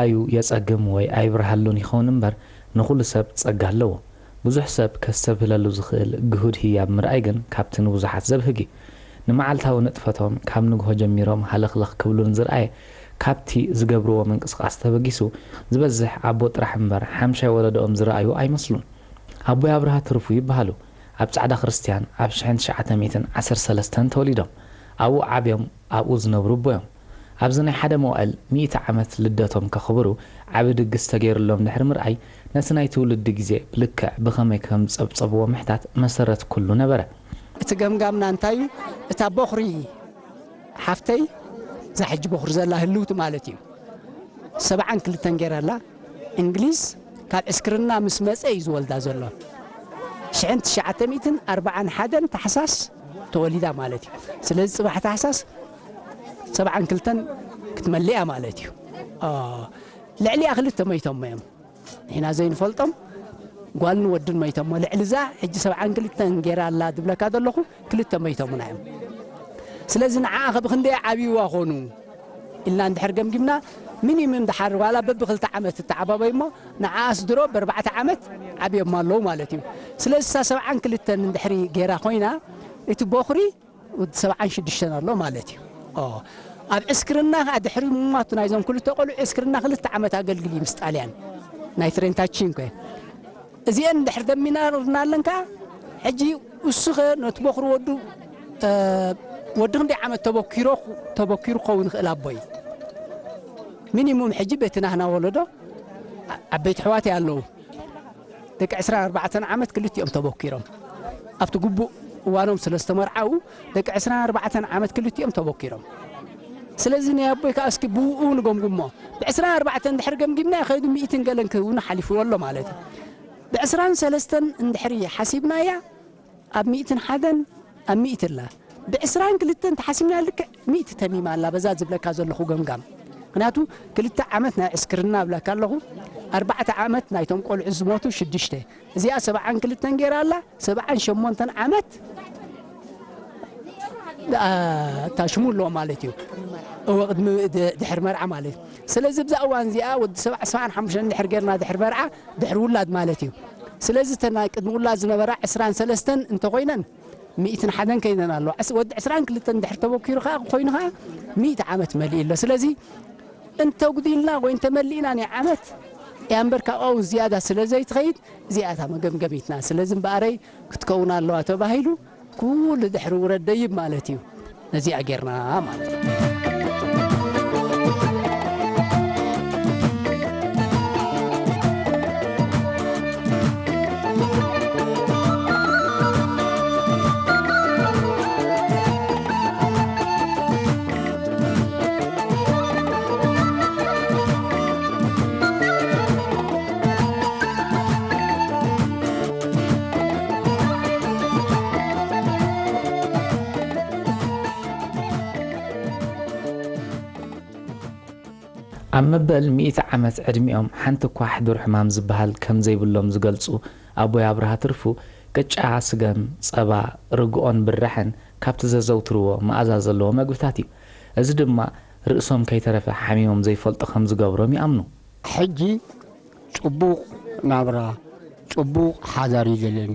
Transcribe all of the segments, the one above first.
እዩ የጸግም ወይ ኣይብርሃሉን ይኸውን እምበር፣ ንኹሉ ሰብ ጸጋ ኣለዎ። ብዙሕ ሰብ ከስተብህለሉ ዝኽእል ግሁድ ህያብ ምርኣይ ግን ካብቲ ንብዙሓት ዘብህግ እዩ። ንመዓልታዊ ንጥፈቶም ካብ ንግሆ ጀሚሮም ሃለኽለኽ ክብሉ ንዝርኣየ፣ ካብቲ ዝገብርዎ ምንቅስቓስ ተበጊሱ፣ ዝበዝሕ ኣቦ ጥራሕ እምበር ሓምሻይ ወለዶኦም ዝረኣዩ ኣይመስሉን። ኣቦይ ኣብርሃ ትርፉ ይበሃሉ። ኣብ ጻዕዳ ክርስትያን ኣብ ሽሕን ትሽዓተ ሚእትን ዓሰርተ ሰለስተን ተወሊዶም። ኣብኡ ዓብዮም ኣብኡ ዝነብሩ ኣቦ እዮም። ኣብዚ ናይ ሓደ መዋእል ሚእቲ ዓመት ልደቶም ከኽብሩ ዓቢ ድግስ ተገይሩሎም ድሕሪ ምርኣይ፣ ነቲ ናይ ትውልዲ ግዜ ብልክዕ ብኸመይ ከም ዝጸብጸብዎ ምሕታት መሰረት ኩሉ ነበረ። እቲ ገምጋምና እንታይ እዩ? እታ ቦኽሪ ሓፍተይ፣ እዛ ሕጂ ቦኽሪ ዘላ ህልውቲ ማለት እዩ፣ ሰብዓን ክልተን ገይራ ኣላ። እንግሊዝ ካብ ዕስክርና ምስ መጸ እዩ ዝወልዳ ዘሎ። ሽሕን ትሽዓተ ሚእትን ኣርብዓን ሓደን ታሕሳስ ተወሊዳ ማለት እዩ። ስለዚ ጽባሕ ታሕሳስ ሰብዓን ክልተን ክትመልእ እያ ማለት እዩ። አ፣ ልዕሊኣ ክልተ መይቶም እዮም። ንሕና ዘይንፈልጦም ጓልን ወድን መይቶሞ። ልዕሊ እዛ ሕጂ ሰብዓን ክልተን ገይራ ኣላ ዝብለካ ዘለኹ ክልተ መይቶምና እዮም። ስለዚ ንዓኣ ከ ብኽንደይ ዓብይዋ ኾኑ ኢልና እንድሕር ገምጊምና፣ ሚኒመም ድሓር ዋላ በብኽልተ ዓመት እተዓባበዩ እሞ፣ ንዓኣስ ድሮ ብኣርባዕተ ዓመት ዓብዮማ ኣለዉ ማለት እዩ። ስለዚ እሳ ሰብዓን ክልተን እንድሕሪ ገይራ ኮይና፣ እቲ ቦኽሪ ወዲ ሰብዓን ሽዱሽተን ኣሎ ማለት እዩ። ኦ፣ ኣብ ዕስክርና ከኣ ድሕሪ ምማቱ ናይዞም ክልተ ቆልዑ ዕስክርና ክልተ ዓመት ኣገልግል እዩ ምስ ጣልያን፣ ናይ ትሬንታ ቺንኮ። እዚአን ድሕሪ ደሚና ርና ኣለን ከኣ፣ ሕጂ እሱ ኸ ነቲ ቦኽሪ ወዱ፣ እ፣ ወዲ ክንደይ ዓመት ተበኪሮ፣ ተበኪሩ ክኸውን ይኽእል ኣቦይ? ሚኒሙም ሕጂ በቲ ናህና ወለዶ ዓ-፣ ዓበይቲ ኣሕዋት ኣለዉ። ደቂ ዕስራን ኣርባዕተን ዓመት ክልቲኦም ተበኪሮም። ኣብቲ ግቡእ እዋኖም ስለ ዝተመርዓዉ፣ ደቂ ዕስራን ኣርባዕተን ዓመት ክልቲኦም ተበኪሮም። ስለዚ ናይ ኣቦይ ከኣ እስኪ ብኡ ንገምግሞ። ብዕስራን ኣርባዕተን እንድሕር ገምጊምናዮ፣ ከይዱ ሚእትን ገለን ክውን ሓሊፍዎ ኣሎ ማለት እዩ። ብዕስራን ሰለስተን እንድሕሪ ሓሲብናያ፣ ኣብ ሚእትን ሓደን ኣብ ሚእቲ ኣላ። ብዕስራን ክልተን ተሓሲብና ልክዕ ሚእቲ ተሚማ ኣላ፣ በዛ ዝብለካ ዘለኹ ገምጋም። ምኽንያቱ ክልተ ዓመት ናይ ዕስክርና እብለካ ኣለኹ፣ ኣርባዕተ ዓመት ናይቶም ቆልዑ ዝሞቱ ሽዱሽተ፣ እዚኣ ሰብዓን ክልተን ገይራ ኣላ፣ ሰብዓን ሸሞንተን ዓመት፣ ኣ፣ ታሽሙ ኣለዎ ማለት እዩ። እወ፣ ቅድሚ ድ-፣ ድሕሪ መርዓ ማለት እዩ። ስለዚ ብዛ እዋን እዚኣ ወዲ ሰብዓ፣ ሰብዓን ሓሙሽተን ድሕሪ ገይርና ድሕሪ መርዓ፣ ድሕሪ ውላድ ማለት እዩ። ስለዚ እተን ናይ ቅድሚ ውላድ ዝነበራ ዕስራን ሰለስተን እንተኾይነን፣ ሚእትን ሓደን ከይነን ኣለዋ። ዕስ-፣ ወዲ ዕስራን ክልተን ድሕሪ ተበኪሩ ኸኣ፣ ኮይኑ ኸኣ ሚእቲ ዓመት መሊኡ ኣሎ። ስለዚ እንተጉዲልና ወይ እንተመሊእና ናይ ዓመት፣ እያ እምበር ካብኣ እውን ዝያዳ ስለ ዘይትኸይድ፣ እዚኣ እታ መገምገሚትና። ስለዚ እምበኣረይ ክትከውን ኣለዋ ተባሂሉ፣ ኩሉ ድሕሪ ውረድ ደይብ ማለት እዩ። ነዚኣ ጌርና ማለት እዩ። ኣብ መበል ሚእቲ ዓመት ዕድሚኦም ሓንቲ እኳ ሕዱር ሕማም ዝበሃል ከም ዘይብሎም ዝገልጹ ኣቦይ ኣብርሃ ትርፉ፣ ቅጫ፣ ስገም፣ ጸባ፣ ርግኦን ብራሕን ካብቲ ዘዘውትርዎ መኣዛ ዘለዎ መግብታት እዩ። እዚ ድማ ርእሶም ከይተረፈ ሓሚሞም ዘይፈልጡ ከም ዝገብሮም ይኣምኑ። ሕጂ ጽቡቕ ናብራ፣ ጽቡቕ ሓዳር እዩ ዘለኒ።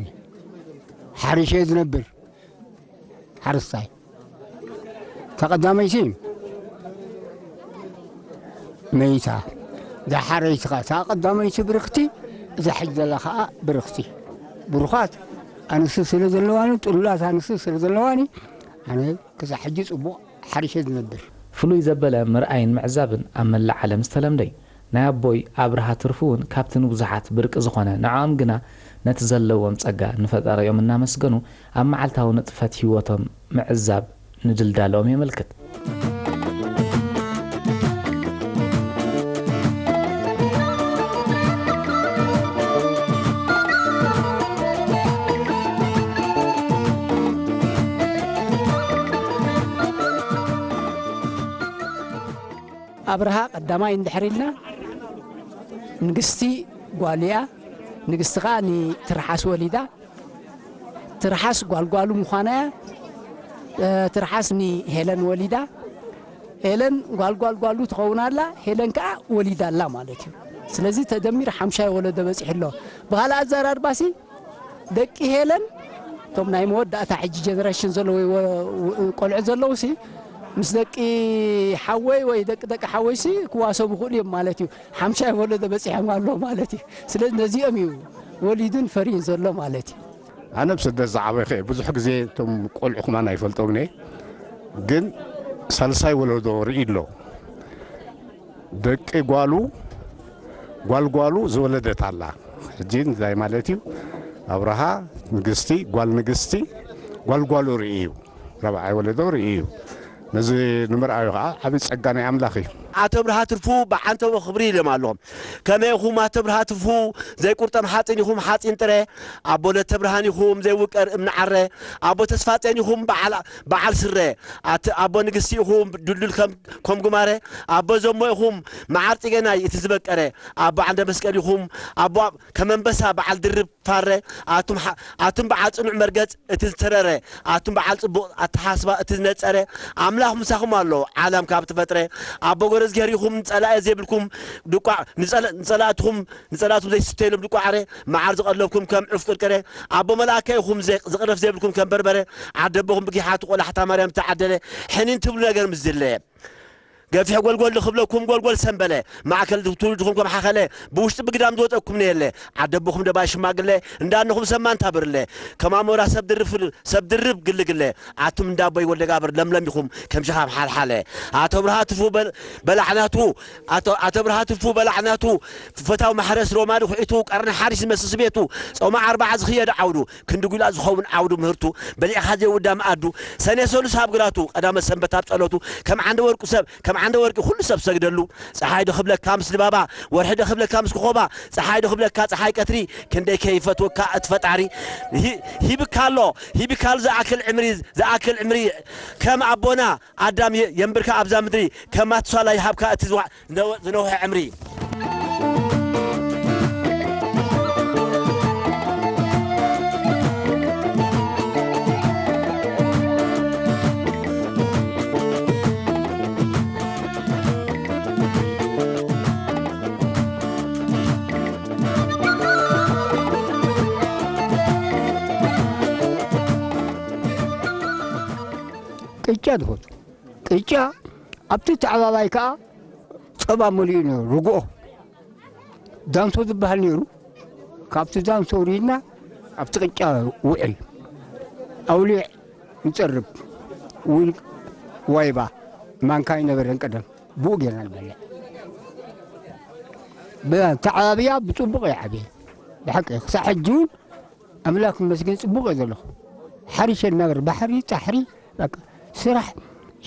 ሓሪሸ ዝነብር ሓረስታይ። እታ ቀዳመይቲ መይታ፣ እዛ ሓረይቲ ኸኣ፣ እታ ቀዳመይቲ ብርኽቲ፣ እዛ ሕጂ ዘላ ኸኣ ብርኽቲ። ብሩኻት ኣንስቲ ስለ ዘለዋኒ፣ ጥሉላት ኣንስቲ ስለ ዘለዋኒ፣ ኣነ ክሳብ ሕጂ ጽቡቕ ሓሪሸ ዝነብር። ፍሉይ ዘበለ ምርኣይን ምዕዛብን ኣብ መላእ ዓለም ዝተለምደ እዩ። ናይ ኣቦይ ኣብርሃ ትርፉ እውን ካብቲ ንብዙሓት ብርቂ ዝኾነ፣ ንዕኦም ግና ነቲ ዘለዎም ጸጋ ንፈጣሪኦም እናመስገኑ ኣብ መዓልታዊ ንጥፈት ህይወቶም ምዕዛብ ንድልዳለኦም የመልክት። ኣብርሃ ቀዳማይ እንድሕር ኢልና፣ ንግስቲ ጓሉ እያ። ንግስቲ ኸኣ ንትርሓስ ወሊዳ። ትርሓስ ጓል ጓሉ ምዃና እያ። እ፣ ትርሓስ ንሄለን ወሊዳ። ሄለን ጓል ጓል ጓሉ ትኸውን ኣላ፣ ሄለን ከኣ ወሊዳ ኣላ ማለት እዩ። ስለዚ ተደሚር ሓምሻይ ወለዶ በጺሑ ኣሎ። ብኻልእ ኣዘራርባሲ ደቂ ሄለን እቶም ናይ መወዳእታ ሕጂ ጀነሬሽን ዘለዉ ወይ ወ- ወ- ቆልዑ ዘለዉ ሲ ምስ ደቂ ሓወይ ወይ ደቂ ደቂ ሓወይ ሲ ክዋሰቡ ይኽእሉ እዮም ማለት እዩ። ሓምሻይ ወለዶ በጺሖም ኣሎ ማለት እዩ። ስለዚ ነዚኦም እዩ ወሊዱን ፈርዩን ዘሎ ማለት እዩ። ኣነ ኣብ ስደት ዝዓበኹ እየ። ብዙሕ ግዜ እቶም ቆልዑ ከማን ኣይፈልጦምን እየ። ግን ሳልሳይ ወለዶ ርኢ ኣሎ። ደቂ ጓሉ ጓል ጓሉ ዝወለደት ኣላ። ሕጂ እንታይ ማለት እዩ? ኣብርሃ ንግስቲ፣ ጓል ንግስቲ፣ ጓል ጓሉ ርኢ እዩ። ራብዓይ ወለዶ ርኢ እዩ። ነዚ ንምርኣዩ ከዓ ዓብዪ ጸጋ ናይ ኣምላኽ እዩ። ኣቶ ብርሃ ትርፉ ብዓንተቦ ክብሪ ኢሎም ኣለኹም። ከመይ ኢኹም ኣቶ ብርሃ ትርፉ? ዘይቁርጠም ሓፂን ኢኹም ሓፂን ጥረ። ኣቦ ለተ ብርሃን ኢኹም ዘይውቀር እምኒ ዓረ። ኣቦ ተስፋ ጼን ኢኹም በዓል በዓል ስረ። ኣቲ ኣቦ ንግስቲ ኢኹም ድልዱል ከም ከም ጉማረ። ኣቦ ዘሞ ኢኹም መዓር ጽገናይ እቲ ዝበቀረ። ኣቦ ዓንደ መስቀል ኢኹም ኣቦ ከም ኣንበሳ በዓል ድርብ ፋረ። ኣቱም ሓ- ኣቱም በዓል ጽኑዕ መርገጽ እቲ ዝተረረ። ኣቱም በዓል ጽቡቕ ኣተሓስባ እቲ ዝነጸረ። ኣምላኽ ምሳኹም ኣሎ ዓለም ካብ ትፈጥረ። ኣቦ ጎረዝጌር ኢኹም ጸላኢ ዘይብልኩም ድቋዕ ንጸላ- ንጸላእትኹም ንጸላእቱም ዘይስተይሎም ድቋዕረ። መዓር ዝቐለብኩም ከም ዑፍ ቅርቅረ። ኣቦ መልኣከ ኢኹም ዘይ- ዝቕረፍ ዘይብልኩም ከም በርበረ። ዓደቦኹም ብጊሓቱ ቆላሕታ ማርያም ዝተዓደለ። ሕኒን ትብሉ ነገር ምስ ዝለየ ገፊሕ ጎልጎል ዝኽብለኩም ጎልጎል ሰንበለ። ማእከል ትውልድኹም ከም ሓኸለ። ብውሽጢ ብግዳም ዝወጠኩም ነየለ። ዓደቦኹም ደባይ ሽማግለ። እንዳነኹም ሰማንታ ብርለ። ከም ኣሞራ ሰብ ድርብ ፍል- ሰብ ድርብ ግልግለ። ኣቱም እንዳቦይ ወልደ ጋብር ለምለም ኢኹም ከም ሸኻብ ሓልሓለ። ኣቶ ብርሃ ትፉ በል- በላዕናቱ ኣቶ ኣቶ ብርሃ ትፉ በላዕናቱ። ፈታው ማሕረስ ሮማዲ ኩዒቱ ቀርኒ ሓሪስ ዝመስል ስቤቱ። ጾማ ኣርባዓ ዝኽየድ ዓውዱ ክንዲ ጉላ ዝኸውን ዓውዱ ምህርቱ። በሊዕኻ ዘይውዳ መኣዱ ሰኔ ሰሉስ ኣብ ግራቱ ቀዳመ ሰንበት ኣብ ጸሎቱ። ከም ዓንደ ወርቁ ሰብ ከም ዓንደ ወርቂ ኩሉ ሰብ ሰግደሉ። ጸሓይ ዶ ክብለካ ምስ ልባባ ወርሒ ዶ ክብለካ ምስ ኮኾባ። ጸሓይ ዶ ክብለካ ጸሓይ ቀትሪ ክንደይ ከይፈትወካ እቲ ፈጣሪ። ሂ- ሂብካ ኣሎ ሂብካ ኣሎ ዝኣክል ዕምሪ ዝኣክል ዕምሪ ከም ኣቦና ኣዳም የ- የንብርካ ኣብዛ ምድሪ። ከም ማቱሳላ ይሃብካ እቲ ዝዋ- ዝነወ- ዝነውሐ ዕምሪ። ቅጫ ትፈቱ። ቅጫ ኣብቲ ተዓባባይ ከኣ ጸባ መሊኡ ነይሩ፣ ርግኦ። ዳንሶ ዝበሃል ነይሩ። ካብቲ ዳንሶ ውሪድና ኣብቲ ቅጫ ውዕል። ኣውሊዕ ንጸርብ። እውን ዋይባ ማንካ ኣይነበረን ቀደም። ብኡ ጌርና ንበልዕ። ብተዓባብያ ብጽቡቕ እየ ዓብየ። ብሓቂ ክሳዕ ሕጂ እውን ኣምላኽ ይመስገን ጽቡቕ እየ ዘለኹ። ሓሪሸ እናበር ባሕሪ፣ ጻሕሪ፣ በቃ ስራሕ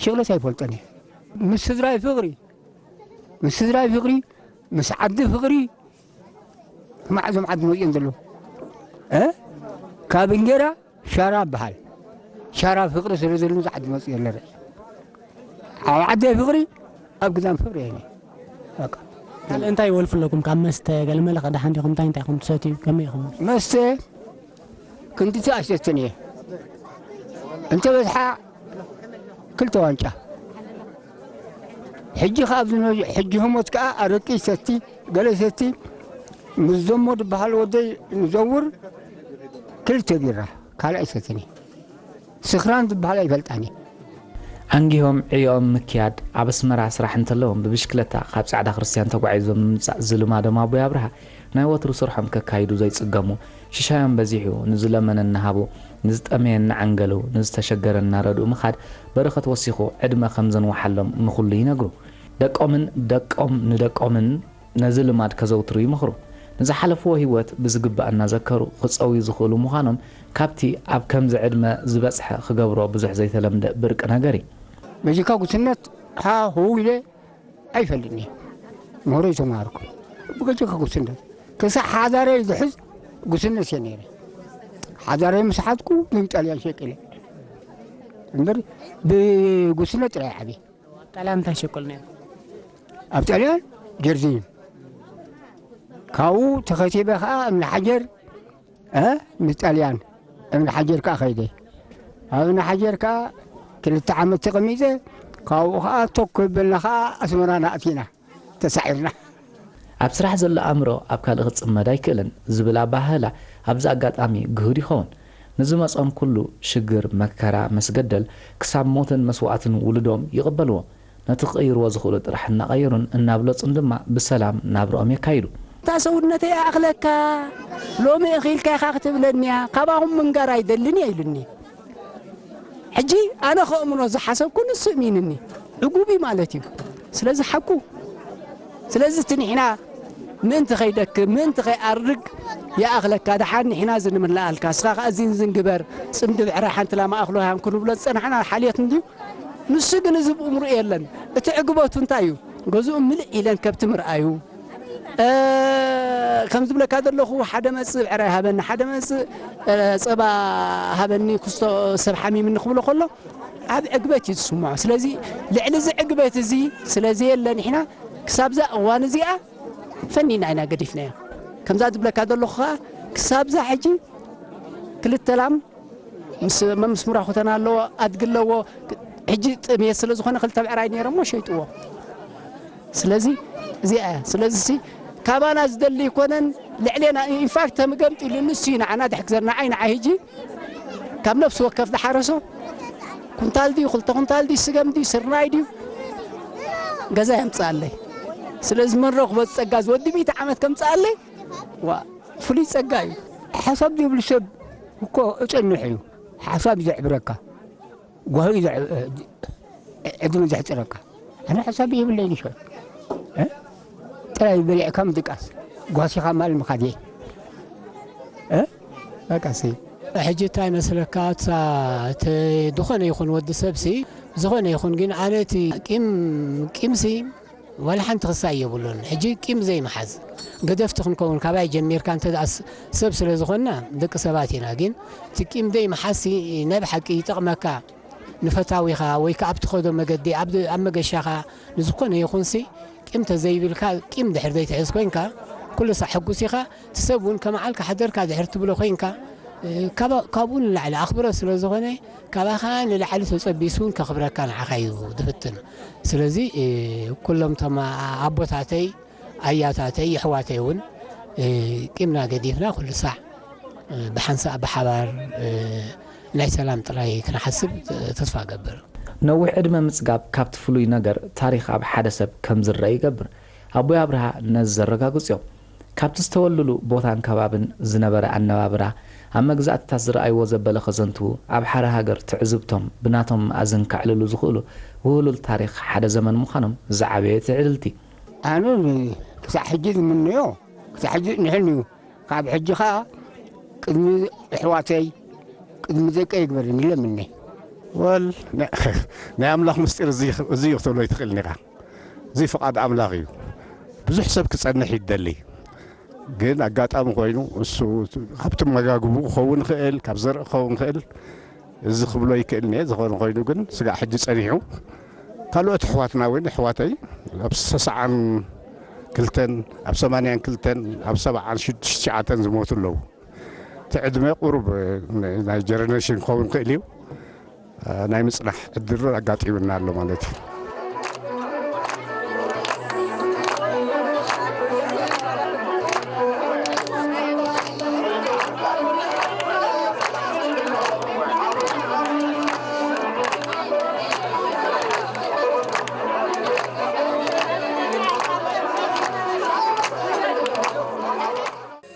ሽቕለት ኣይፈልጦን እየ። ምስ ስድራይ ፍቕሪ፣ ምስ ስድራይ ፍቕሪ፣ ምስ ዓዲ ፍቕሪ፣ መዓዞም ዓዲ መጽኦም ዘለዉ? እ? ካብ እንጌራ ሻራ በሃል። ሻራ ፍቕሪ ስለ ዘለዉ ዓዲ መጽኡ የለ። ኣብ ዓደይ ፍቕሪ፣ ኣብ ግዳም ፍቕሪ የለ። በቃ። ካልእ እንታይ ይወልፉ ኣለኩም? ካብ መስተ፣ ገለመለ ቀዳሕ እንዲኹም እንታይ እንታይ ኢኹም ትሰትዩ? ከመይ ኢኹም? መስተ ክንድቲ ኣይሰትን እየ። እንተ በዝሓ ክልተ ዋንጫ። ሕጂ ከኣ ኣብዚ ነ- ሕጂ ህሞት ከኣ ኣረቂ ይሰቲ፣ ገለ ይሰቲ። ምስ ዘሞ ዝበሃል ወደይ ንዘውር ክልተ ቢራ፣ ካልእ ኣይሰትን እየ። ስኽራን ዝበሃል ኣይፈልጣን እየ። ኣንጊሆም ዕዮኦም ምክያድ። ኣብ ኣስመራ ስራሕ እንተለዎም ብብሽክለታ ካብ ጻዕዳ ክርስትያን ተጓዒዞም ምምጻእ ዝልማዶም ኣቦይ ኣብርሃ፣ ናይ ወትሩ ስርሖም ከካይዱ ዘይጽገሙ፣ ሽሻዮም በዚሑ፣ ንዝለመነ እናሃቡ፣ ንዝጠመየ እናዓንገሉ፣ ንዝተሸገረ እናረድኡ ምኻድ በረኸት ወሲኹ ዕድመ ከም ዘንወሓሎም ንኹሉ ይነግሩ። ደቆምን ደቆም ንደቆምን ነዚ ልማድ ከዘውትሩ ይመኽሩ። ንዝሓለፍዎ ህይወት ብዝግባእ እናዘከሩ ክጸውዩ ዝኽእሉ ምዃኖም ካብቲ ኣብ ከምዚ ዕድመ ዝበጽሐ ክገብሮ ብዙሕ ዘይተለምደ ብርቂ ነገር እዩ። በዚካ ጉስነት ሃ ህው ኢለ ኣይፈልጥን እየ። ምህሮ ይተማሃርኩ። ብገጀካ ጉስነት ክሳዕ ሓዳረይ ዝሕዝ ጉስነት እየ ነይረ። ሓዳረይ ምስ ሓዝኩ ንጣልያን ሸቂለ እምበር ብጉስነት ጥራይ ዓብየ። ኣብ ጣልያን እንታይ ትሸቅሉ ነይሩ? ኣብ ጣልያን ጀርዲን። ካብኡ ተኸቲበ ኸዓ እምኒ ሓጀር፣ እ፣ ምስ ጣልያን እምኒ ሓጀር ከኣ ኸይደ። ኣብ እምኒ ሓጀር ከኣ ክልተ ዓመት ተቐሚጠ፣ ካብኡ ከዓ ቶኮ ይበልና ከዓ ኣስመራና ኣቲና ተሳዒርና። ኣብ ስራሕ ዘሎ ኣእምሮ ኣብ ካልእ ክጽመድ ኣይክእልን ዝብል ኣባህላ ኣብዚ ኣጋጣሚ ግሁድ ይኸውን። ንዝመጾም ኩሉ ሽግር፣ መከራ፣ መስገደል ክሳብ ሞትን መስዋእትን ውሉዶም ይቕበልዎ። ነቲ ክቕይርዎ ዝኽእሉ ጥራሕ እናቐየሩን እናብለጹን ድማ ብሰላም ናብርኦም የካይዱ። እታ ሰውነተይ ኣእኽለካ ሎሚ እኺልካ ኢኻ ክትብለኒያ ካባኹም ምንጋር ኣይደልን እየ ኢሉኒ። ሕጂ ኣነ ከእምኖ ዝሓሰብኩ ንሱ እሚንኒ ዕጉብ እዩ ማለት እዩ። ስለዚ ሓቁ ስለዚ እቲ ንሕና ምእንቲ ከይደክም ምእንቲ ከይኣርግ ይኣኽለካ ደሓን ንሕና ዝንምልኣልካ እስኻ ከኣ እዚን ዝንግበር ጽምዲ ብዕራይ ሓንቲ ላማ ኣኽሎ ሃን ክንብሎ ዝጸናሕና ሓልዮት እንድዩ። ንሱ ግን እዚ ብእምሩ የለን። እቲ ዕግበቱ እንታይ እዩ? ገዝኡ ምልእ ኢለን ከብቲ ምርኣዩ እ፣ ከም ዝብለካ ዘለኹ ሓደ መጽእ ብዕራይ ሃበኒ፣ ሓደ መጽእ እ፣ ጸባ ሃበኒ ክስቶ ሰብ ሓሚምኒ ክብሎ ከሎ ኣብ ዕግበት እዩ ዝስምዖ። ስለዚ ልዕሊ እዚ ዕግበት እዚ ስለ ዘየለ ንሕና ክሳብዛ እዋን እዚኣ ፈኒና ኢና ገዲፍናዮ። ከምዛ ዝብለካ ዘለኹ ከኣ ክሳብዛ ሕጂ ክልተ ላም ምስ መምስ ሙራኹተና ኣለዎ ኣድጊ ኣለዎ። ሕጂ ጥሜት ስለ ዝኾነ ክልተ ብዕራይ ነይሮሞ ሸይጥዎ። ስለዚ እዚኣ እያ። ስለዚ ሲ ካባና ዝደሊ ይኮነን ልዕሌና ኢንፋክት ተምገምጢሉ ንሱ እዩ ንዓና ድሕግዘር ንዓይ ንዓይ ሕጂ ካብ ነፍሲ ወከፍ ዝሓረሶ ኩንታል ድዩ ክልተ ኩንታል ድዩ ስገም ድዩ ስርናይ ድዩ ገዛ የምፅኣለይ። ስለዚ መን ረኽቦ ዝፀጋ ዝወዲ ሚእቲ ዓመት ከምፅኣለይ ዋ ፍሉይ ጸጋ እዩ። ሓሳብ ዘይብሉ ሰብ እኮ እጸንሕ እዩ። ሓሳብ እዩ ዘዕብረካ፣ ጓሂ እዩ ዘዕ- ዕድመ ዘሕጽረካ። ኣነ ሓሳብ የብለይን ሸ እ? ጥራይ በሊዕካ ምድቃስ ጓሲኻ ማል ምኻድ እየ እ? በቃ ሲ ሕጂ እንታይ መስለካ እታ እቲ ዝኾነ ይኹን ወዲ ሰብሲ ዝኾነ ይኹን ግን ኣነ እቲ ቂም ቂምሲ ዋላ ሓንቲ ክሳይ የብሉን። ሕጂ ቂም ዘይምሓዝ ገደፍቲ ክንከውን ካባይ ጀሚርካ እንተ ደኣ ስ- ሰብ ስለ ዝኾንና ደቂ ሰባት ኢና። ግን እቲ ቂም ዘይምሓዝሲ ናይ ብሓቂ ይጠቕመካ ንፈታዊኻ ወይ ከዓ ኣብ ትኸዶ መገዲ ኣብ ኣብ መገሻኻ ንዝኾነ ይኹንሲ ቂም ተዘይብልካ ቂም ድሕር ዘይትሕዝ ኮይንካ ኩሉ ሳዕ ሕጉስ ኢኻ። እቲ ሰብ እውን ከመዓልካ ሓደርካ ድሕር ትብሎ ኮይንካ እ፣ ካባ- ካብኡ ንላዕሊ ኣኽብሮት ስለ ዝኾነ ካባኻ ንላዕሊ ተጸቢሱ እውን ከኽብረካ ንዓኻ እዩ ዝፍትን። ስለዚ እ፣ ኩሎም ቶም ኣቦታተይ ኣያታተይ የሕዋተይ እውን እ፣ ቂምና ገዲፍና ኩሉ ሳዕ እ፣ ብሓንሳእ ብሓባር እ፣ ናይ ሰላም ጥራይ ክንሓስብ እ፣ ተስፋ እገብር። ነዊሕ ዕድመ ምጽጋብ ካብቲ ፍሉይ ነገር ታሪኽ ኣብ ሓደ ሰብ ከም ዝረአ ይገብር። ኣቦይ ኣብርሃ ነዚ ዘረጋግጹ እዮም። ካብቲ ዝተወልድሉ ቦታን ከባብን ዝነበረ ኣነባብራ፣ ኣብ መግዛእትታት ዝረኣይዎ ዘበለ ከዘንትዉ፣ ኣብ ሓደ ሃገር ትዕዝብቶም ብናቶም መኣዝን ከዕልሉ ዝኽእሉ ውህሉል ታሪኽ ሓደ ዘመን ምዃኖም ዝዓበየ ትዕድልቲ። ኣነ ን- ክሳዕ ሕጂ ዝምነዮ ክሳዕ ሕጂ ዝጽንሐኒ እዩ። ካብ ሕጂ ኸኣ ቅድሚ ኣሕዋተይ ቅድሚ ደቀይ ይግበርኒ ኢለ እምነ። ወል ናይ ኣምላኽ ምስጢር እዚ እዩ ክትብሎ ኣይትኽእልን ኢኻ። እዚ ፍቓድ ኣምላኽ እዩ። ብዙሕ ሰብ ክጸንሕ ይደሊ፣ ግን ኣጋጣሚ ኮይኑ እሱ ካብቲ መጋግቡ ክኸውን ይኽእል፣ ካብ ዘርኢ ክኸውን ይኽእል፣ እዚ ክብሎ ይክእል እየ። ዝኾነ ኮይኑ ግን ስጋዕ ሕጂ ጸኒሑ ካልኦት ኣሕዋትና እውን ኣሕዋተይ ኣብ ሰስዓን ክልተን ኣብ ሰማንያን ክልተን ኣብ ሰብዓን ሽዱሽተ ትሽዓተን ዝሞቱ ኣለዉ። እቲ ዕድመ ቁሩብ ናይ ጀነሬሽን ክኸውን ይኽእል እዩ። ናይ ምጽናሕ ዕድል ኣጋጢሙና ኣሎ ማለት እዩ።